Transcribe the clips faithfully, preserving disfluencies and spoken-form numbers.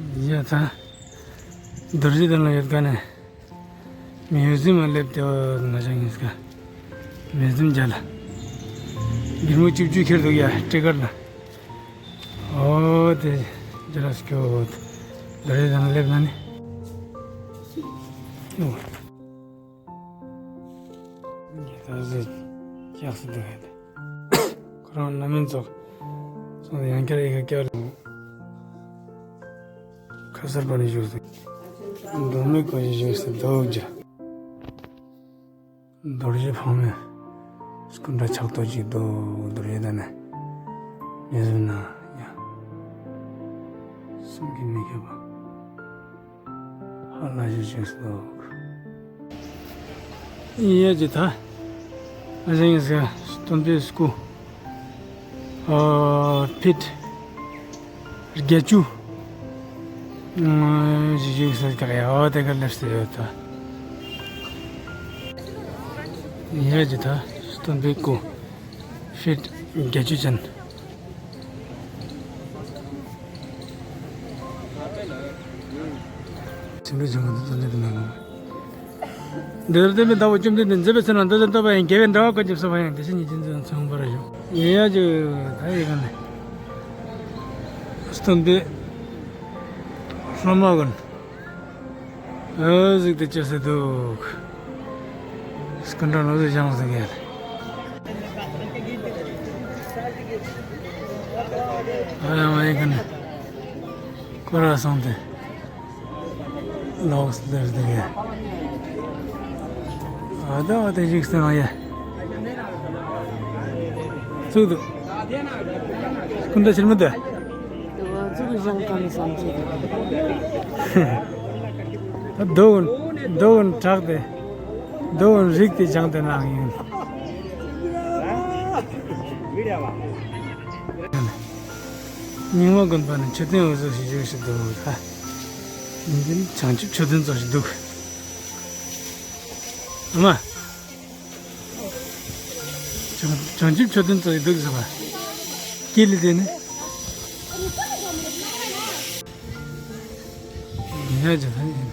ཡ་ད། རྡོ་རྗེ་གདན་ལ་ཡོད་ག་ནས། མིའུ་ཟི་ཡམ་ལ་སླེབས་ཏེ་ཨོ་ང་ཅག་ཡིན་ཀ། མིའུ་ཟི་ཡམ་རྒྱ་ལ། སྒེར་མོ་བཅུ་བཅུ་ཁྱེར་འདུག་ཡ་ཊི་ཀེ་ཊི་ལ། ཨོ་དེ་རྒྱ་ལ་སྐྱོ། རྡོ་རྗེ་གདན་ལ་སླེབས་ན་ནི། ཨོ། ད་གཟོད་ཡག་སུ་འདུག་ཧེ། ཁོ་རང་རྣམ་སྨིན་ཚོགས་སོང་ཡང་བསྐྱར་ཡི་གེ་བསྐྱར་ལ། ཁ་གསར་པ་ནས་བཞུགས་སུ། མགྲོན་མེད་སྐུ་ཞིག་བཞུགས་སུ་འདུག་ཅེས། རྡོ་རྗེ་ཕག་མོའི་སྐུ་འདྲ་ཆགས་ཏོ་ཅིག་འདུག་རྡོ་རྗེ་གདན་ནས་མི་བཟོད་ན་ཡང་། གསུང་གིས་མི་ཁྱབ་པ། ཧ་ལ་ཞིག་བྱས་སོ། ཡ་ཇི་ད། ཨ་ཞང་ངི་ཟེར་སྟོན་པའི་སྐུ། ཨ་ཕིཊ་བརྒྱད་ཅུ། ཞིག་བཞུགས་ཟེར་ག་རེ་ཨོ་དེ་ག་སླེབས་སུ་ཡོད་ད། ཡ་ཇི་ད་སྟོན་པའི་སྐུ། ཕིཊ་བརྒྱད་ཅུ་ཅན། ཆེན་པོའི་བྱུང་གི་འདུག་ཚོ་འདི་དུ་མེད་གོ། འདིར་སྟོན་པའི་ཟླ་བོ་བཅོམ་ལྡན་འདས་མཛད་པའི་ཚེ་ན་མདོ་དང་རྟོགས་པ་ཡང་རྒྱལ་བའི་འདྲ་བ་ཀུན་གྱིས་གསུངས་པ་ཡང་དེ་བཞིན་ཉིད་ཀྱི་འཛིན་མཚུངས་པར་བཞུགས། ཡ་ཇི་ད་ཡི་ག་ནས་སྟོན་པའི་སློབ་མ་ཀུན། ཨོ་ཟིག་ཏུ་ཅི་སེ་འདུག་སྐུ་འདྲ་ནོ་ཟིག་བཞེངས་ཟིག་ཡ། ཨ་ཡ་མ་ཡི་ག་ནས་ཁོ་ར་སོང་སྟེ་ལོག་སྟེ་ཟིག་ཡ། ཨ་ད་ཨ་དེ་ཞིག་སེ་མ་ཡ། ཚུགས་འདུག་སྐུ་འདྲ་ཕྱིར་མི་འདུག་དེ་བ་ཚུགས་བཞེངས་ཀ་ནས་བསམ་ཚུལ་འདུག་ད་རྡོ་བོ་རྡོ་བོ་དྲག་སྟེ། རྡོ་བོ་རིག་སྟེ་བཞེངས་ཏེ་གནང་ཡིན། རྙིང་མ་དགོན་པ་ནི་མཆོད་རྟེན་འོད་ཟེར་ཞིག་བཞུགས་ཤིག་འདུག་ལ། བྱང་ཆུབ་མཆོད་རྟེན་ཙམ་ཞིག་འདུག་ཨ་མ། བྱང་བྱང་ཆུབ་མཆོད་རྟེན་ཙམ་ཞིག་འདུག་ཟེར་བ། དཀྱིལ་ལ་དེ་ནི། ཉ་ཅི་ཐ་ཡིན།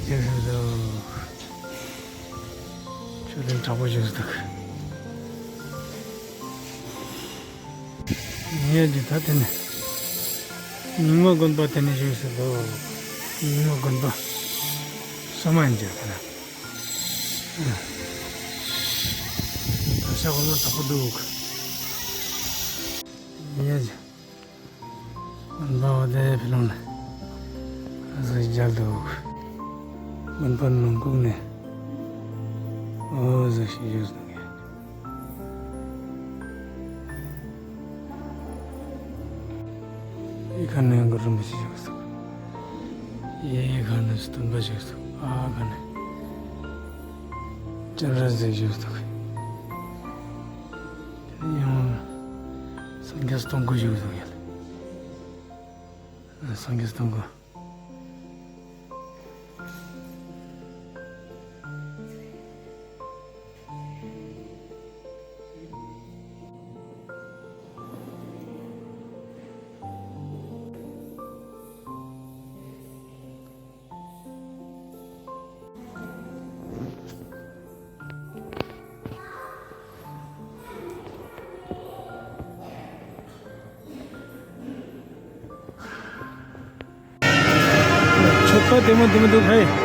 ཡག་ཤོས་འདུག་མཆོད་རྟེན་དྲག་པོ་བཞུགས་འདུག་ཉ་ཅི་ད་དེ་ནི། རྙིང་མ་དགོན་པ་དེ་ནི་བཞུགས་འདུག་རྙིང་མ་དགོན་པ། སོ་མ་ཡིན་ཅི་ཁ་ན། ད་ཤ་གོར་མ་དྲག་པོ་འདུག་ཉ་ཅི། དགོན་པ་བ་དེ་ཕི་ལོང་ནས་ཨ་ཟི་མཇལ་འདུག་དགོན་པ་ནང་ཁུག་ནས་ཨོ་ཟི་ཞིག་བཞུགས་འདུག་ཡི་ཁ་ནས་གུ་རུ་རིན་པོ་ཆེ་བཞུགས་འདུག་ཡི་ཁ་ནས་སྟོན་པ་བཞུགས་འདུག་ཨ་ཁ་ནས་སྤྱན་རས་གཟིགས་བཞུགས་འདུག་ཡང་སངས་རྒྱས་སྟོང་སྐུ་བཞུགས་སོང་ཡ། སངས་རྒྱས་སྟོང་སྐུ། མཆོད་པ་བདེ་མོ་བདེ་མོ་འདུག་ཧེ།